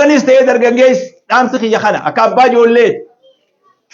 Shamarranis ta'ee dargaggeessi dhaamsi kiyya kana akka abbaa ijoolleeti.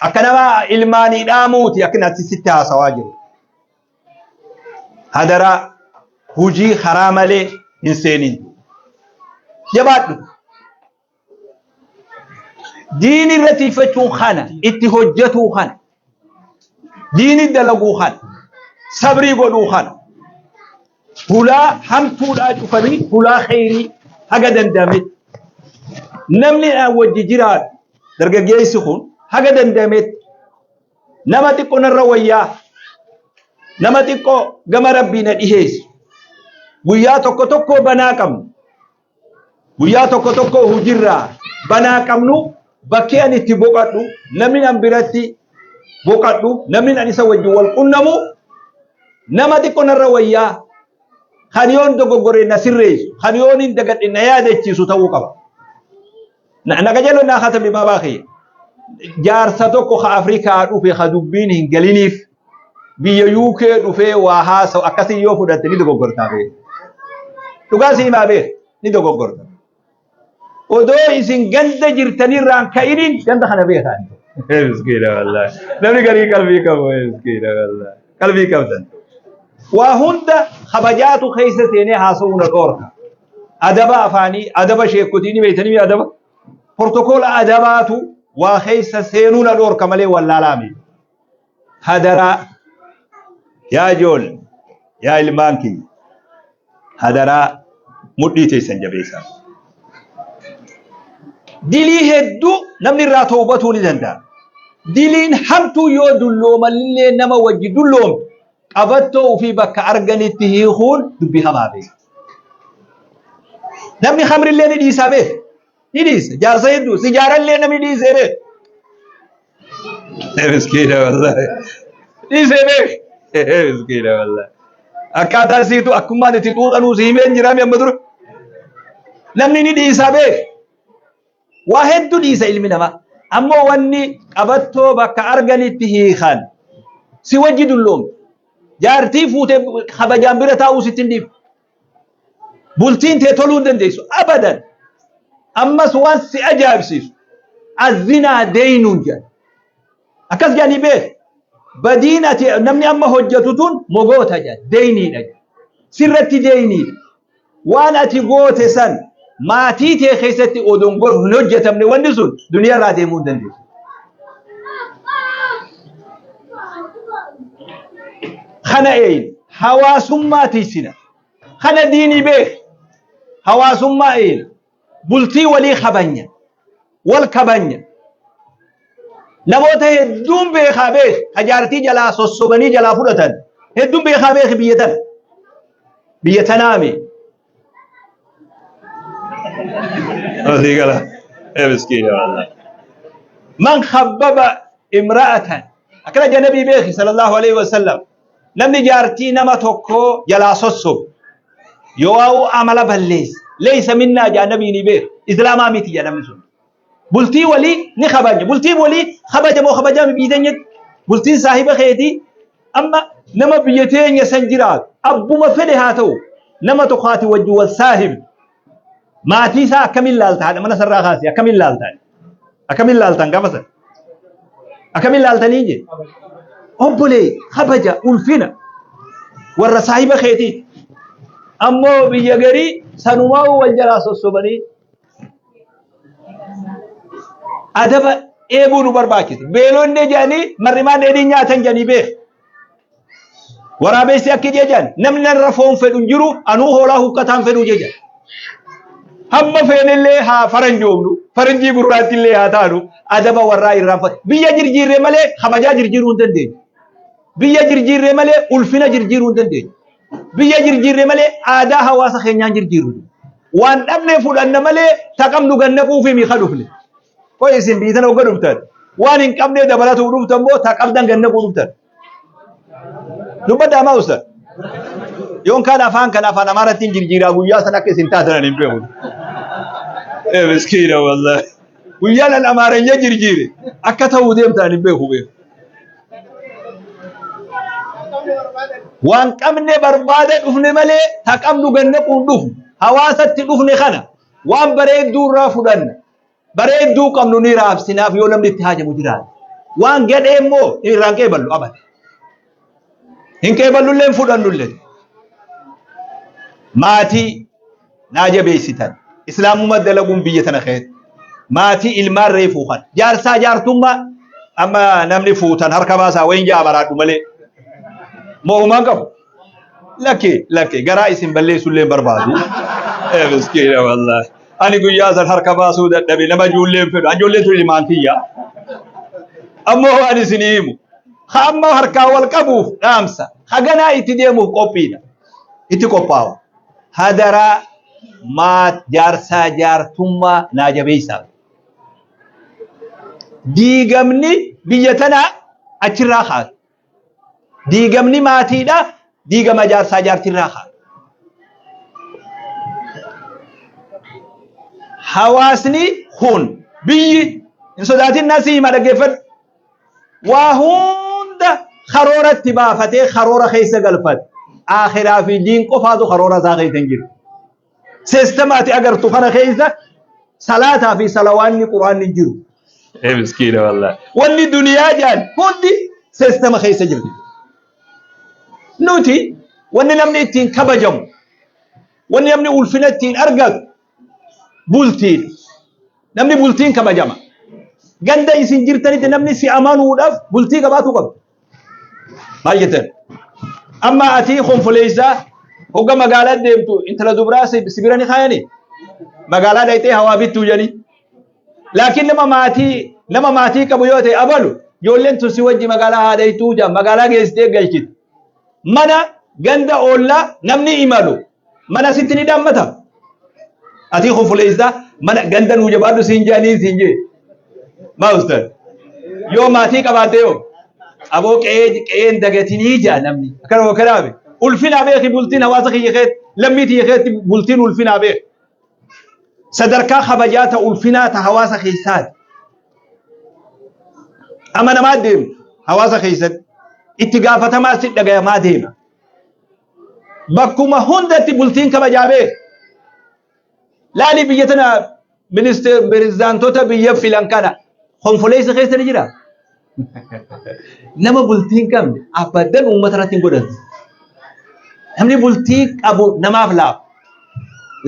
Akka nama ilmaanii dhaamuuti akka natti sitti haasawaa jiru. Hadaraa hujii karaa malee hin seenin. Jabaadhu. Diini irra tiifachuun kana itti hojjetuu kana. Diini dalaguu kana. Sabrii godhuu kana. Hulaa hamtuudhaa cufanii hulaa kheyrii haga danda'ametti. Namni aan wajji jiraatu dargaggeessi kun haga danda'ametti nama xiqqoo narra wayyaa nama xiqqoo gama rabbii na dhiheessu guyyaa tokko tokko banaa qabnu Guyyaa tokko tokko hujirraa banaa qabnu bakki ani itti boqadhu namni an biratti boqadhu namni an isa wajjin wal qunnamu nama xiqqo narra wayyaa kan yoon dogoggore na sirreessu kan yoon hin dagadhe na yaadachiisu ta'uu qaba. Na qajeeloo naa katabi baabaa kiyya. Jaarsa tokko ka Afrikaa dhufe ka dubbiin hin galiniif biyya UK dhufee waa haasa'u akkasii yoo fudhatte ni dogoggortaa beeku. Dhugaa si himaa beeku ni dogoggorta. Odoo isin ganda jirtanirraan ka'iniin ganda kana beekaa. Miskiina wallaahi. Namni garii qalbii qabu miskiina wallaahi. Qalbii qabdan. Waa hunda kabajaatu keessa seenee haasa'uu na dhoorka. Adaba afaanii, adaba sheekotii ni beektanii adaba. Protokoola adabaatu waa keessa seenuu na dhoorka malee wallaalaa miti. Hadaraa yaa ijoolle yaa ilmaan kiyya hadaraa mudhii teessan jabeessaa. Dilii hedduu namni irraa toobatuu ni danda'a. Diliin hamtuu yoo dulloomanillee nama wajji dulloomtu qabattoo ofii bakka arganitti hiikuun dubbii hamaa beeka. Namni khamrillee ni dhiisaa beeka. Ni dhiisa. Jaarsa hedduu sijaarallee namni dhiisee beeka. Miskiina wallaahi. Dhiisee beeka. Miskiina wallaahi. Akkaataa siitu akkummaan itti xuuxanuu si himeen jiraami amma dura. Namni ni dhiisaa beeka. Waa hedduu dhiisa ilmi namaa. Ammoo wanni qabattoo bakka arganitti hiikan si wajji dulloomte. Jaartii fuutee kabajaan bira taa'uu sitti hin dhiiftu. Bultiin tee toluu hin dandeessu. Abadan. Ammas waan si ajaa'ibsiisu. Azinaa deeynuun jedhan. Akkas jedhanii beek. Badiin ati namni amma hojjetu tun mogoota jedhan. Deeyniidha jedhan. Sirratti deeyniidha. Waan ati goote san maatii tee keessatti odoon hin hojjetamne wanni sun duniyaa irraa deemuu hin dandeessu. Kana eeyna hawaasummaa tiysina. Kana diinii beek hawaasummaa eeyna. Bultii walii kabanya. Wal kabanya. Namoota hedduun beekaa beek ka jaartii jalaa sossobanii jalaa fudhatan hedduun beekaa beeki biyya tana. Biyya tanaami. Asii gala. Ee miskiina wallahi. Man khabbaba imra'atan. Akkana jedha nabii beeki sallallahu alaihi wasallam. Namni jaartii nama tokkoo jalaa sossobu. Yoo waa'u amala balleessa. Leeysa minnaa jedha nabii ni beeka. Islaamaa miti jedha namni sun. Bultii walii ni kabajna. Bultiin walii kabaja moo kabajaa biyya teenyatti? Bultiin saahiba keetii amma nama biyya teenya san jiraatu abbuma fedhe haa ta'u nama tokko ati wajji wal saahibdu maatii isaa akkamiin laalta haadha mana sarraa kaasee akkamiin laalta akkamiin laaltan gaafa san akkamiin laaltanii jee obbolee kabaja ulfina warra saahiba keetii ammoo biyya garii sanumaa wal jalaa sossobanii Adaba eeguu nu barbaachisa. Beelonni jedhanii marrimaan dheedhii nyaatan jedhanii beeku. Waraabessi akki jedhan namni narra foon fedhu hin jiru anuu hoolaa huqqataan fedhu jedhan. Hamma feenillee haa faranjoomnu faranjii gurraattillee haa taanu adaba warraa irraanfatu. Biyya jirjiirree malee kabajaa jirjiiruu hin dandeenyu. Biyya jirjiirree malee ulfina jirjiiruu hin dandeenyu. Biyya jirjiirre malee aadaa hawaasa keenyaan jirjiirru. Waan dhabne fudhanna malee ta qabnu gannaquufi miika dhufne. Qoy isin biyya tana hogga dhuftan waan hin qabne dabalatuu dhuftan moo ta qabdan gannaquu dhuftan. Dubbadhaa maa ustaz? Yoon kaan afaan kan afaan Amaaraatti jirjiiraa guyyaa san akka isin taatan hin beeku. Ee miskiina wallahi. Guyyaan an Amaaranya jirjiire akka ta'uu deemtan hin beeku beeku. Waan qabne barbaada dhufne malee ta qabnu gannaquun dhufne hawaasatti dhufne kana Waan bareedduu irraa fudhanna. Bareedduu qabnu ni raabsinaaf yoo namni itti haajamu jiraate. Waan gadhee immoo irraan qeeballu abada. Hin qeeballullee hin fudhannullee. Maatii naa jabeessitan. Islaamummaa dalaguun biyya tana keessa. Maatii ilmaan reefuu kan. Jaarsaa jaartummaa amma namni fuutan harka baasaa wayin ja'a maraadhu malee. Moo'umaan qabu. Lakki lakki garaa isin balleessullee hin barbaadu. Ee miskiina wallaahi. Ani guyyaa san harka baasuu dadhabe nama ijoollee hin fedhu. Ijoolleen tun ilmaan kiyya. Ammoo waan isin himu. Ha amma harkaa wal qabuuf dhaamsa. Haganaa itti deemuuf qophiidha. Itti qophaawa. Hadaraa maat jaarsaa jaartummaa naa jabeessaa. Diigamni biyya tanaa achirraa kaatu. Diigamni maatiidha, diigama jaarsaa jaartirraa ka'a. Hawaasni kun biyyi hin sodaatin nasii hima dhaggeeffadhu. Waa hunda karooratti baafatee karoora keessa galfate. Akhiraa fi diin qofaatu karoora isaa keessa hin jiru. Seestama ati agartu kana keessa salaataa fi salawaanni quraanni hin jiru. Ee miskiina wallahi. Wanni duniyaa jaan hundi seestama keessa jirti. Nuti wanni namni ittiin kabajamu, wanni namni ulfina ittiin argatu bultiidha. Namni bultiin kabajama. Ganda isin jirtanitti namni si amanuudhaaf bultii qabaatu qabdu. Maal jettan? Amma ati konfoleessaa hogga magaalaa deemtu intala dubraa si bira ni kaayani. Magaalaa dhayxee hawaa bittuu jedhanii. Laakiin nama maatii qabu yoo ta'e abalu ijoolleen tun si wajji magaalaa haa dhayxuu jedhan magaalaa geessitee galchite. Mana ganda oollaa namni imalu mana sitti ni dhaammata. Ati konfoleessaa mana ganda nuu jabaadhu siin jedhanii siin jee. Maa ustaz? Yoo maatii qabaatte yoo aboo qe'ee qe'een dagatinii jaa namni. Akkana kanaafi ulfinaa beeki bultiin hawaasa kiyya keetti lammii tiyya keetti bultiin ulfinaa beeki. Sadarkaa kabajaa ta ulfinaa ta hawaasa keessaati. Amanamaa deemu hawaasa keessatti itti gaafatamaa si dhagayamaa deema. Bakkuma hundatti bultiin kabajaa beeki. Laali biyya tana ministeer pirezidaantota biyya filan kana konfoleessa keessa ni jira. Nama bultii hin qabne abadan uummata irratti hin godhatu. Namni bultii qabu namaaf laafa.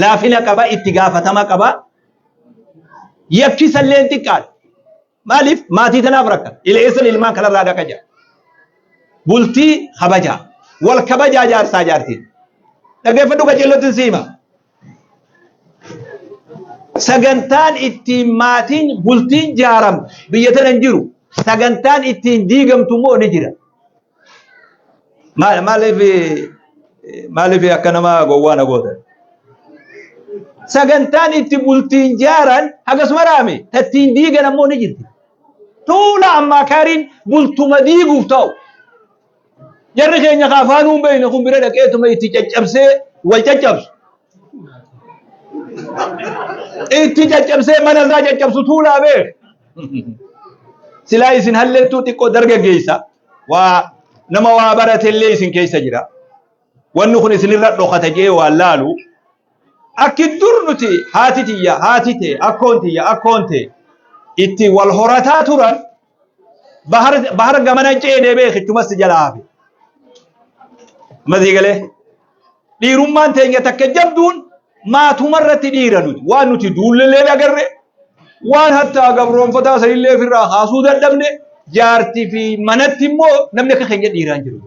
Laafina qaba, itti gaafatama qaba. Yakkisa illee hin xiqqaadha. Maaliif maatii tanaaf rakkata. Ileessan ilmaan kanarraa dhaqa jira. Bultii kabajaa. Wal kabajaa jaarsaa jaartiin. Dhaggeeffadhu qajeellotti si hima. Sagantaan ittiin maatiin bultiin jaaramtu biyya tana hin jiru. Sagantaan ittiin diigamtu immoo ni jira. Maaliif maaliif akka nama gowwaa na gootan? Sagantaan itti bultiin jaaran hagasuma raame tattiin diigan ammoo ni jirti. Tuula ammaakaariin bultuma diiguuf ta'u. Jarri keenya ka afaanuu hin beekne kun bira dhaqeetuma itti caccabsee wal caccabsu. Itti caccabsee mana isaa caccabsu tuulaa beek. Silaa isin hallettuu xiqqoo dargaggeessa. Waa nama waa baratellee isin keessa jira. Wanni kun isinirra dhokata jee waan laalu. Akki dur nuti haati tiyya haati tee akkoon tiyya akkoon tee itti wal horataa turan bahar bahar gamana ceenee beekichumas si jalaa hafe. Amma sii galee dhiirummaan teenya takka jabduun maatuma irratti dhiira nuti waan nuti duullellee agarre waan hattaa gabroonfataa sanillee ofirraa kaasuu dadhabne jaartii fi manatti immoo namni akka keenya dhiiraan jiru.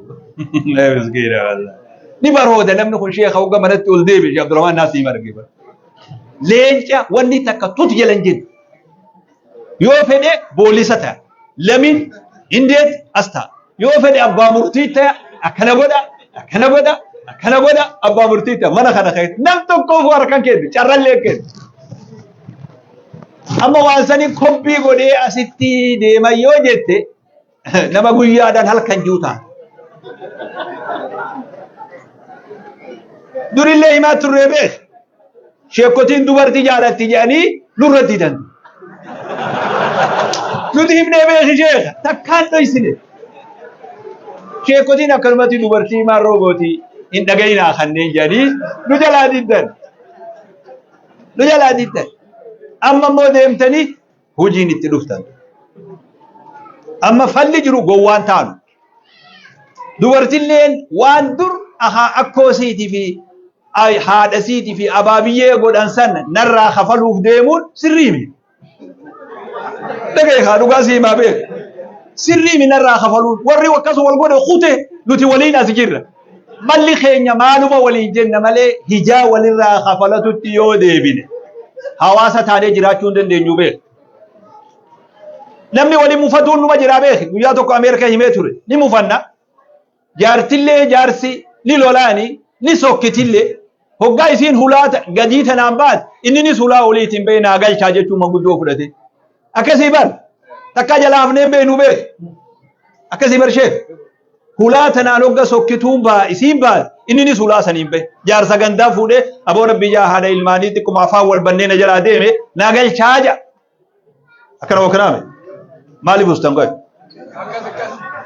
Ni barooda namni kun sheeka hogga manatti ol deebi'e Sheekh Abdurrahmaan Naasii marge. Leenca wanni takka tut jala hin jiru. Yoo fedhe boolisa ta'a. Lamin indeet as ta'a. Yoo fedhe abbaa murtii ta'a. Akkana godha, akkana godha, akkana godha abbaa murtii ta'a. Mana kana keessa nam tokkoofu harkan kennu, carrallee kennu. Amma waan sanii koppii godhee asitti deema yoo jette nama guyyaadhaan halkan jiru ta'a. Durillee himaa turree beek. Sheekkotiin dubartii jaalatti jedhanii nurra didan. Nuti himnee beeki sheeka takkaan dhoysine. Sheekkotiin akkanumatti dubartii maarroo gooti hin dhagayinaa kanneen jedhanii nu jalaa diddan. Nu jalaa diiddan. Amma immoo deemtanii hojiin itti dhuftan. Amma falli jiru gowwaan taanu. Dubartilleen waan dur ahaa akkoo siitii fi haadha siitii fi abaabiyyee godhan san narraa kafaluuf deemuun sirrii miti. Dhagaye kaa dhugaa si himaa beek. Sirrii mi narraa kafaluun warri akkas wal godhe kute nuti waliin as jirra. Malli keenya maaluma waliin jenna malee hijaa walirraa kafalatutti yoo deebine hawaasa taanee jiraachuu hin dandeenyu beek. Namni waliin mufatuun numa jiraa beeki. Guyyaa tokko Ameerikaa himee ture. Ni mufanna. Jaartillee jaarsi ni lolaani ni sokkitillee. Hoggaa isiin hulaa gadii tanaan baate inninis hulaa oliitiin bahee naa galchaa jechuun manguddoo fudhate. Akkasii bar takkaa jalaa hafnee beenu beek. Akkasii bar sheek. Hulaa tanaan hogga sokkituun baa isiin baate inninis hulaa saniin bahe. Jaarsa gandaa fuudhee aboo rabbi ijaa haadha ilmaanii xiqquma afaan wal bannee na jalaa deeme naa galchaa ja'a. Akkana wakanaame. Maaliif ustan qoy?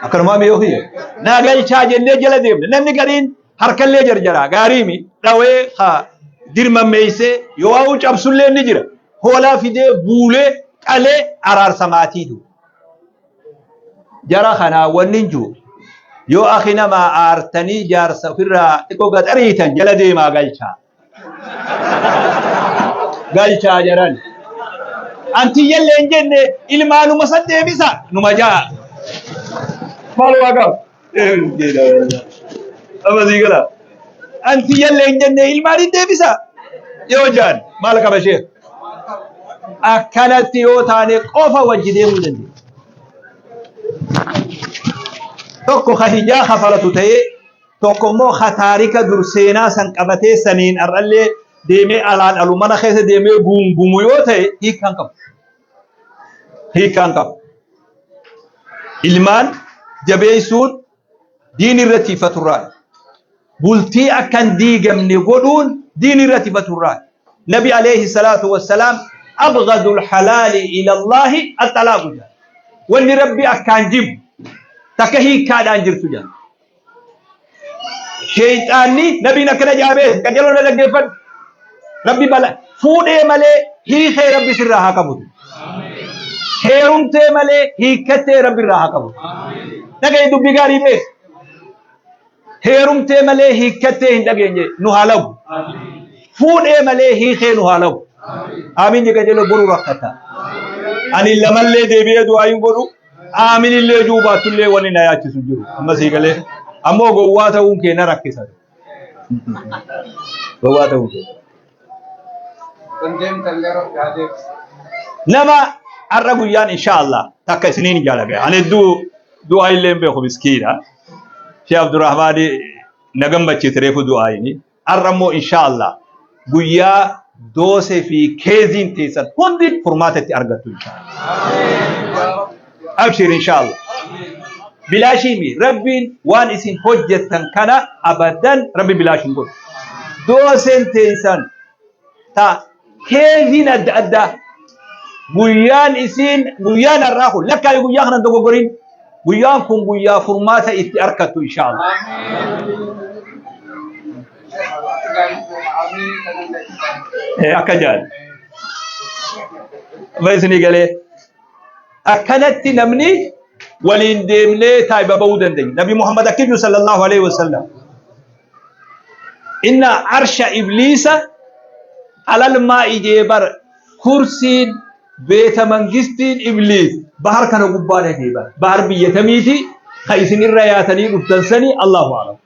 Akkanumaa mi yoo kiyya? Naa galchaa jennee jala deemne. Namni gariin harkallee jarjaraa gaariimi dhawee haa dirmammeessee yoo waa'uu cabsullee ni jira. Hoolaa fidee buulee qalee araarsa maatiitu. Jara kanaa wanni hin jiru. Yoo akhi namaa aartanii jaarsa ofirraa xiqqoo gaxariitan jala deemaa galchaa. Galchaa jaran. Antiyyallee hin jenne ilmaanuma san deebisa numa jaa. Maal waa qaba? Amma sii gala. Antiyyallee hin jenne ilmaan hin deebisa. Yoo jaan maal qaba ishee? Akkanatti yoo taane qofa wajji deemuu dandeenya. Tokko ka hijaa kafalatu ta'ee Tokko immoo ka taarika dur seenaa san qabatee saniin har'allee deemee alaan alu mana keessa deemee guungumu yoo ta'e hiikkaan qabu. Hiikkaan qabu. Ilmaan jabeessuun diin irratti ifaturraa. Bultii akka hin diigamne godhuun diin irratti ifaturraa. Nabi alayhi salaatu wassalaam abghadul halaali ila Allaahi axalaaqu jedha. Wanni Rabbi akkaan jibbu takka hiikkaadhaan jirtu jedha. Sheeyxaanni nabiin akkana jaabee qajeeloo na dhaggeeffadhu. Rabbi bala fuudhee malee hiikee rabbi sirraa haa qabutu. Heerumtee malee hiikkattee rabbi irraa haa qabutu. Dhaga'i dubbii gaarii beek. Heerumtee malee hiikkattee hin dhageenye nu haa lagu. Fuudhee malee hiikee nu haa lagu. Amiin je qajeeloo boru rakkata. Ani lamallee deebi'ee du'aa hin godhu. Aamin illee juu baattullee wanni na yaachisu jiru. Amma sii galee. Ammoo gowwaa ta'uun kee na rakkisa. Gowwaa ta'uun kee. Kan deemtan gara haa deebisu. Nama har'a guyyaan insha Allah takka isiniin jaalladha. Ani hedduu du'aa illee hin beeku miskiina. Sheekh Abdurrahmaan na gammachiise reefu du'aayini. Har'a immoo insha Allah guyyaa doosee fi keeziin teessan hundi furmaata itti argattu insha Allah. Abshir insha Allah. Bilaashiimi rabbiin waan isin hojjettan kana abadan rabbi bilaash hin godhu. Dooseen teessan ta keeziin adda addaa guyyaan isiin guyyaan har'aa kun lakkaa'e guyyaa kana dogoggorin guyyaan kun guyyaa furmaata itti argattu insha Allah. Akka jaal. Amma isinii galee akkanatti namni waliin deemnee taayiba ba'uu dandeenya. Nabi Muhammad akka jiru sallallahu alaihi wasallam. Inna arsha ibliisa alal maa'i jee bar kursiin beeta mangistiin ibliis bahar kana gubbaa dhaqee bar bahar biyya tamiiti ka isin irra yaatanii dhuftan sani Allahu a'lam.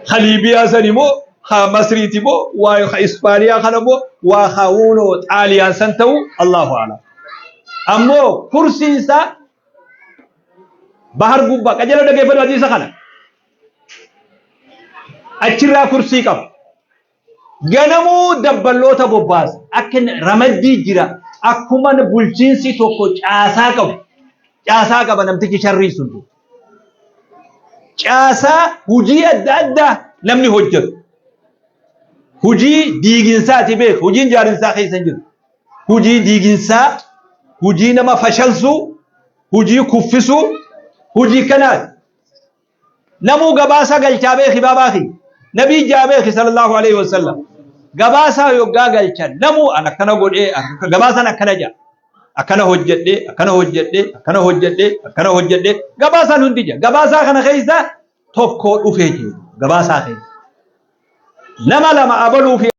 Ka Liibiyaa sani moo ka Masriiti moo waa ka Ispaaniyaa kana moo waa ka uunoo Xaaliyaan san ta'u Allahu a'lam. Ammoo kursiin isaa bahar gubbaa qajeeloo dhaggeeffadhu hadiisa kana. Achirraa kursii qaba. Ganamuu dabballoota bobbaasa. Akka ramaddii jira. Akkuma bulchiinsi tokko caasaa qabu. Caasaa qaba namtichi sharrii sun. Caasaa hojii adda addaa namni hojjetu. Hojii diiginsaati beek. Hojiin jaarinsaa keessa hin jiru. Hojii diiginsaa, hojii nama fashalsuu, hojii kuffisuu, hojii kanaati. Namuu gabaasa galchaa beeki baabaa kiyya. Nabii jaa beeki sallallahu alaihi wasallam. Gabaasaa yoggaa galchan namuu an akkana godhee, gabaasaan akkana jedha. Akkana hojjedhee, akkana hojjedhee, akkana hojjedhee, akkana hojjedhee, gabaasaan hundi jira. Gabaasaa kana keessa tokko dhufee jiru. Gabaasaa keessa. Nama lama abaluu fi